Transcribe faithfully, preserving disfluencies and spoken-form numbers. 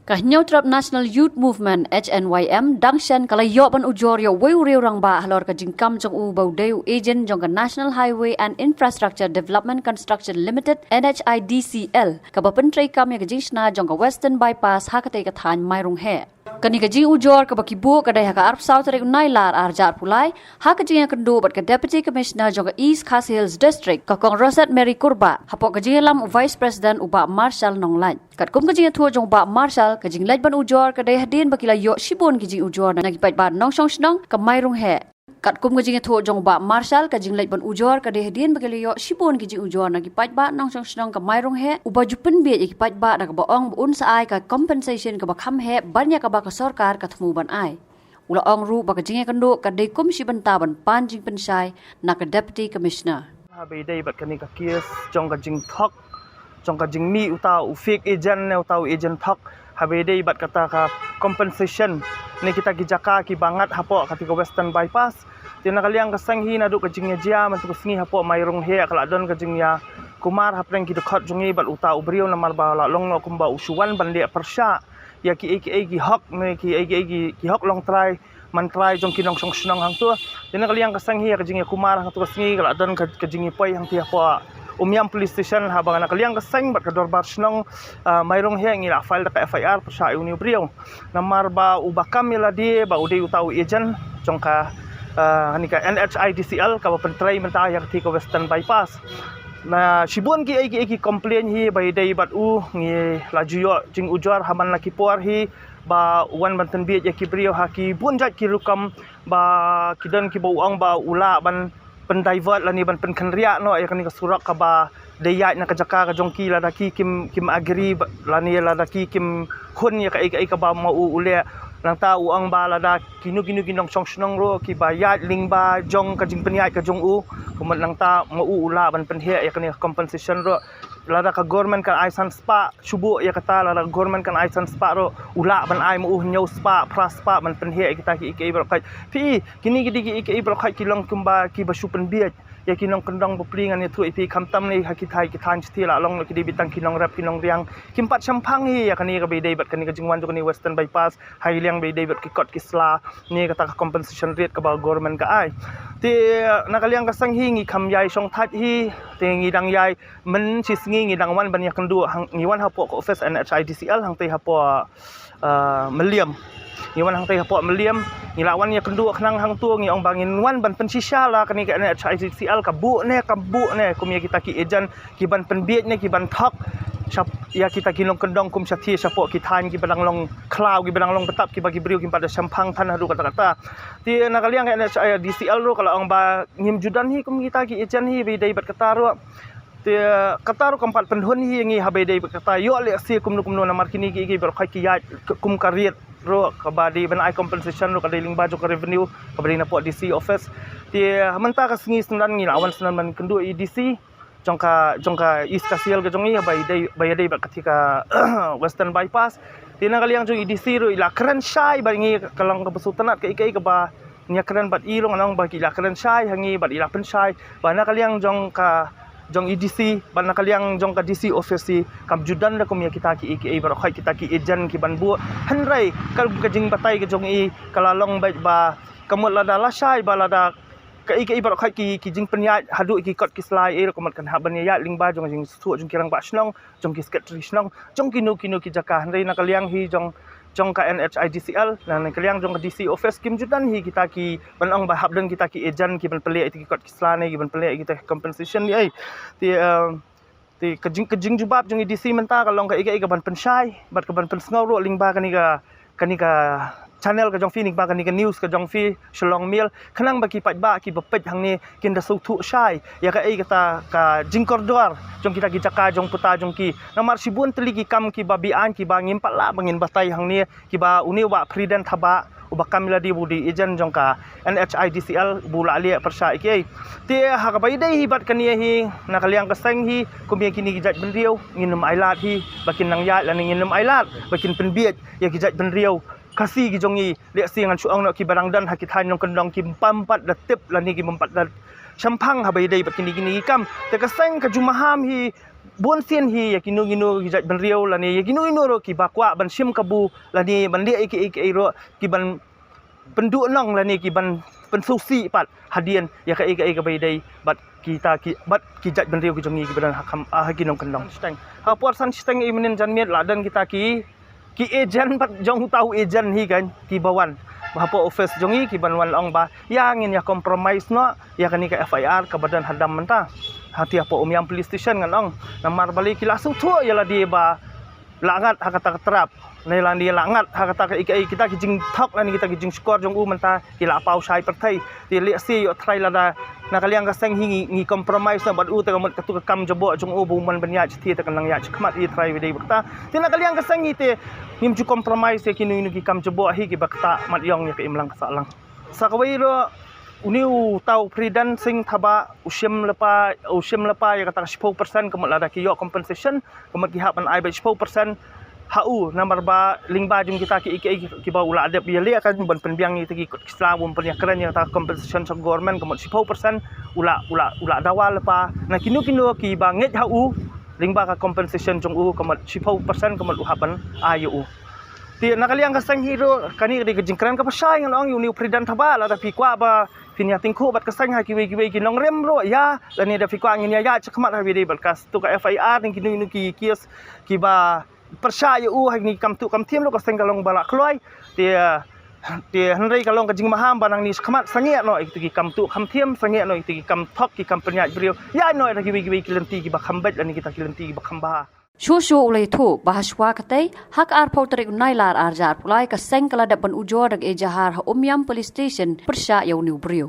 Ka Hynñiewtrep National Youth Movement, H N Y M, dang shen ka la ïoh ban ujor ïa uwei u riew rangbah halor ka jingkam jong u ba u dei u agent jong ka National Highway and Infrastructure Development Construction Limited, N H I D C L, kaba pyntreikam ïa ka jingshna jong ka Western Bypass ha katei ka thaiñ Mairungheh. Kane ka jingujor kaba ki buh ka dei ha ka arphew saw tarik u Nailar arhajar arphew lai, ha ka jingïakynduh bad ka Deputy Commissioner jong ka East Khasi Hills District, ka Kong Rosette Mary Kurbah, hapoh ka jingïalam u Vice President u Bah Marshal Nonglait. Katkum ka jingïathuh jong u Bah Marshal, ka jingleit ban ujor ka dei hadien ba ki la ïoh shibun ki jingujor na ki paidbah nongshong shnong ka Mairungheh. Katkum ka jingïathuh jong u Bah Marshal, ka jingleit ban ujor ka dei hadien ba ki la ïoh shibun ki jingujor na ki paidbah nongshong shnong ka Mairungheh, uba ju pynbiej ïa ki paidbah da kaba ong ba un sa ai ka compensation kaba kham heh ban ïa kaba ka sorkar ka thmu ban ai. U la ong ruh ba ka jingïakynduh ka dei kum shi bynta ban pan jingpynshai na ka Deputy Commissioner. Haba ïadei bad kane ka case jong ka jingthok, jong ka jingmih uta u fake agent ne uta u agent thok, haba ïadei bad kata ka compensation ne kita ki jaka kiba ngat hapoh kata ka Western Bypass. Te na ka liang ka seng hi naduh ka jingïajia mynta ka sngi hapoh Mairungheh ka la don ka jingïakumar hapdeng ki dkhot jong ngi bad uta u briew namar ba la long noh kumba u shu wan ban leh pyrshah ïa kiei kiei ki hok ne kiei kiei ki, ki hok longtrai mantrai jong ki nongshong shnong hangto. Te na ka liang ka seng hi ïa ka jingïakumar hangto ka sngi ka la don ka, ka jingïapoi hangto hapoh Umiam Police Station, haba na ka liang ka seng bad ka dorbar shnong, ah, Mairungheh ngi la file da ka F I R pyrshah ïa une u briew. Namar ba uba kam ïa lade ba u dei uta u agent jong ka, ah, kane ka N H I D C L kaba pyntrei mynta ïa kata ka Western Bypass. Na shibun kiei kiei ki complain hi ba ïadei bad u, ngi la ju ïoh jingujor ha man la ki por hi ba u wan ban pynbiej ïa ki briew ha ki bun jait ki rukom ba ki don kiba u ong ba u lah ban pyndivert lane ban pynkynriah noh ïa kane ka surok kaba dei ïaid na ka jaka ka jong ki, lada ki kim, kim agree ba, lane lada ki kim hun ïa kaei kaei kaba ma u u leh. Nangta u ong ba lada kino kino ki nongshong shnong ruh kiba ïaid lyngba jong ka jingpynïaid ka jong u, kumta nangta ma u u lah ban pynheh ïa kane ka compensation ruh. Lada ka government kan ai san spah shuh buh ïa kata, lada ka government kan ai san spah ruh u lah ban ai ma u hynñiew spah, phra spah ban pynheh ïa kita kiei kiei baroh khoit. Phi, kine ki dei kiei kiei baroh khoit ki long kumba kiba shu pynbiej ïa ki nongkyndong bapli. Ngan ïathuh ïa phi, khamtam ne ha ki thaiñ, ki thaiñ shatei la long noh ki dei beit tang ki nongrep ki nongriang. Kim pat shemphang hi ïa kane kaba ïadei bad kane ka jingwan jong kane Western Bypass ha ki liang ba ïadei bad ki kot ki sla ne kata ka compensation rate kaba government ka ai. Te na ka liang ka seng hi ngi kham ïai shongthait hi, te ngi dang ïai, mynshi sngi ngi dang wan ban ïakynduh hang, ngi wan hapoh ka office N H I D C L hangtei hapoh, ah, Mylliem. Ngi wan hangtei hapoh Mylliem, ngi la wan ïakynduh khnang hangto, ngi ong ba ngin wan ban pynshisha la kane ka N H I D C L ka buh ne kam buh ne kum ïa kita ki agent kiban pynbiej ne kiban thok shap ïa kita ki nongkyndong kum shatei shapoh ki thaiñ kiba dang long khlaw, kiba dang long btap, kiba ki briew kim pat da shemphang than haduh katta katta. Te na ka liang ka N H I D C L ruh ka la ong ba ngim ju don hi kum kita ki agent hi ba ïadei bad kata ruh. Te kata ruh kam pat pynhun hi ïa ngi haba ïadei bad kata, ïoh lehse kumno kumno namar kine kiei kiei baroh khoit ki ïaid kum ka rate ruh kaba dei ban ai compensation ruh ka dei lyngba jong ka revenue kaba dei napoh D C office. Te mynta ka sngi syndon ngi la wan syndon ban kynduh ïa i D C jong ka, jong ka East Khasi Hills ka jong ngi ba ïadei, ba ïadei bad kata ka Western Bypass. Te na ka liang jong i D C ruh i la kren shai bad ngi, ka long kaba sngewtynnat kaei kaei kaba ngi ïakren bad i ruh, ngan ong ba ki la kren shai ha ngi bad i la pynshai ba na ka liang jong ka, jong i D C bad na ka liang jong ka D C office hi kam ju don da kum ïa kita kiei kiei baroh khoit kita ki agent kiban buh. Hynrei ka, ka jingbatai ka jong i ka la long beit ba ka mut lada lashai ba lada kaei kaei baroh khoit ki, ki jingpynïaid haduh ki kot ki sla ei ruh ka mut kan hap ban ïaid lyngba jong ka jingsngewthuh jong ki rangbah shnong, jong ki secretary shnong, jong kino kino ki jaka. Hynrei na ka liang hi jong, jong ka N H I D C L, na, na ka liang jong ka D C office kim ju don hi kita ki, ban ong ba hap don kita ki agent kiban pynleh ïa kita ki kot ki sla ne kiban pynleh ïa kita ki compensation ne ei. Te, eh, te ka jing, ka jingjubab jong i D C mynta ka long kaei kaei kaban pynshai bad kaban pynsngew ruh lyngba kane ka, kane ka channel ka jong phi, lyngba kane ka news ka jong phi Shillong Mail, khnang ba ki paidbah kiba peit hangne kin da sngewthuh shai ïa kaei kata ka jingkordor jong kita ki jaka jong puta jong ki. Namar shibun tylli ki kam kiba beaiñ kiba ngim pat lah ba ngin batai hangne, kiba une u Bah Prudent Thabah uba kam ïa lade ba u dei agent jong ka N H I D C L ba u la leh pyrshah ïa kiei. Te ha kaba ïadei hi bad kane hi, na ka liang ka seng hi, kum ïa kine ki jaitbynriew ngin ym ailad hi ba kin nang ïaid lane ngin ym ailad ba kin pynbiej ïa ki jaitbynriew Khasi ki jong ngi. Lehse ngan shu ong noh kiba dang don ha ki thaiñ nongkyndong kim pam pat da tip lane kim pam pat da shemphang haba ïadei bad kine kine ki kam. Te ka seng ka ju maham hi bun sien hi ïa kino kino ki jait bynriew lane ïa kino kino ruh kiba kwah ban shim kabu lane ban leh ïa ki ïa ki ruh ki ban pynduh nong lane ki ban pynsngewsih pat hadien ïa ka ïa ka ïa kaba ïadei bad kita ki bad ki jait bynriew ki jong ngi kiba don ha kam ha ki nongkyndong. Ha por san shiteng i mynnin janmiet la don kita ki ki agent bad jong uta u agent hi kan kiba wan ba hapoh office jong ngi kiban wan ong ba ïa ngin ïa compromise noh ïa kane ka F I R kaba don hadam mynta. Hati hapoh Umiam Police Station ngan ong namar balei ki la sngewthuh ïa lade ba la ngat ha kata ka trap ne lade la ngat ha kata ka ïa ka ïa kita ki jingthok lane kita ki jingshukor jong u mynta ki la paw shai pyrthei. Te lehse ïoh trai lada na ka liang ka seng hi ngi, ngi compromise na bad u te ka mut katu ka kam jaboh jong u ba u mon ban ïaid shathie te kan nang ïaid shakhmat ïa trai wi dei ba kata. Te na ka liang ka seng hi te ngim ju compromise ïa kino kino ki kam jaboh hi kiba kata mat ïong ïa ka imlang ka sahlang. Sa kawei ruh une uta u Pridan Singh Thabah u shim lypa u shim lypa ïa kata ka shiphew percent ka mut lada ki ïoh compensation ka mut ki hap ban ai beit shiphew percent ha u namar ba lyngba jong kita ki ki kiba u la dep ïaleh kan ban pynbiang ïa kita ki kot ki sla ban pynïakren ïa kata ka compensation sha government ka mut shiphew percent u la u la u la dawa lypa na kino kino kiba ngeit ha u lyngba ka compensation jong u ka mut shiphew percent ka mut u hap ban ai ïa u. Te na ka liang ka seng hi ruh kane ka dei ka jingkren kaba shai ngan ong ïa une u Pridan Thabah lada phi kwah ba phin ïa tyngkhuh bad ka seng ha kiwei kiwei ki nongrim ruh ïa lane da phi kwah ngin ïa ïaid shakhmat ha kiwei dei bad ka tu ka F I R ne kino kino ki case kiba pyrshah ïa u ha kine ki kam tuh kam thiem ruh ka seng ka long ba la kloi. Te te hynrei ka long ka jingmaham ba nangne shakhmat sangeh noh ïa kito ki kam tuh kam thiem sangeh noh ïa kito ki kam thok ki kam pynïaid briew ïa noh ïa kiwei kiwei ki lynti kiba kham beit lane kita ki lynti kiba kham bha. Shuh shuh u la ïathuh ba ha shuwa katei ha ka arphew tarik u Nailar ar hajar arphew lai ka seng ka la dep ban ujor da ka ejahar ha Umiam Police Station pyrshah ïa une u briew.